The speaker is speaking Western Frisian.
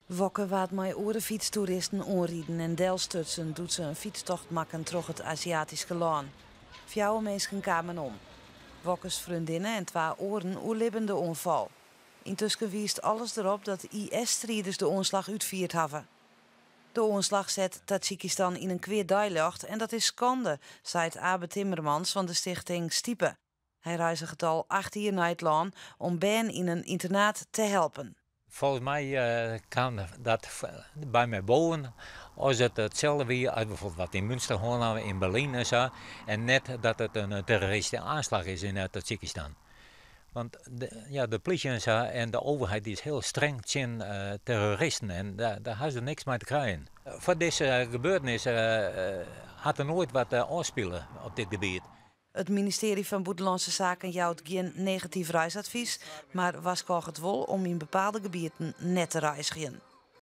Wokke waard mei oare fytstoeristen oanriden en delstutsen doe't se in fytstocht makken troch it Aziatyske lân. Fjouwer minsken kamen om. Wokkes freondinne en twa oaren oerlibben de oanfal. Yntusken wiist alles derop dat IS-striders de oanslach útfierd hawwe. De oanslach set Tadzjikistan yn in kwea deiljocht en dat is skande, seit Abe Timmermans fan de stichting Stipe. Hy reizget al acht jier nei it lân om bern yn in ynternaat te helpen. Volgens mij kaam dat by my boven as it itselde wie as bijvoorbeeld wat yn Münster hân hawwe, yn Berlyn en sa. En net dat it in terroristische aanslag is yn Tadzjikistan. Want de, ja, de plysje en sa en de overheid die is hiel streng tsjin terroristen en dêr ha se niks mei te krijen. Foar dizze gebeurtenis hat der noait wat ôfspile op dit gebiet. It ministearje fan Bûtenlânske Saken jout gjin negatyf reisadvys, mar warskôget wol om yn bepaalde gebieten net te reizgjen.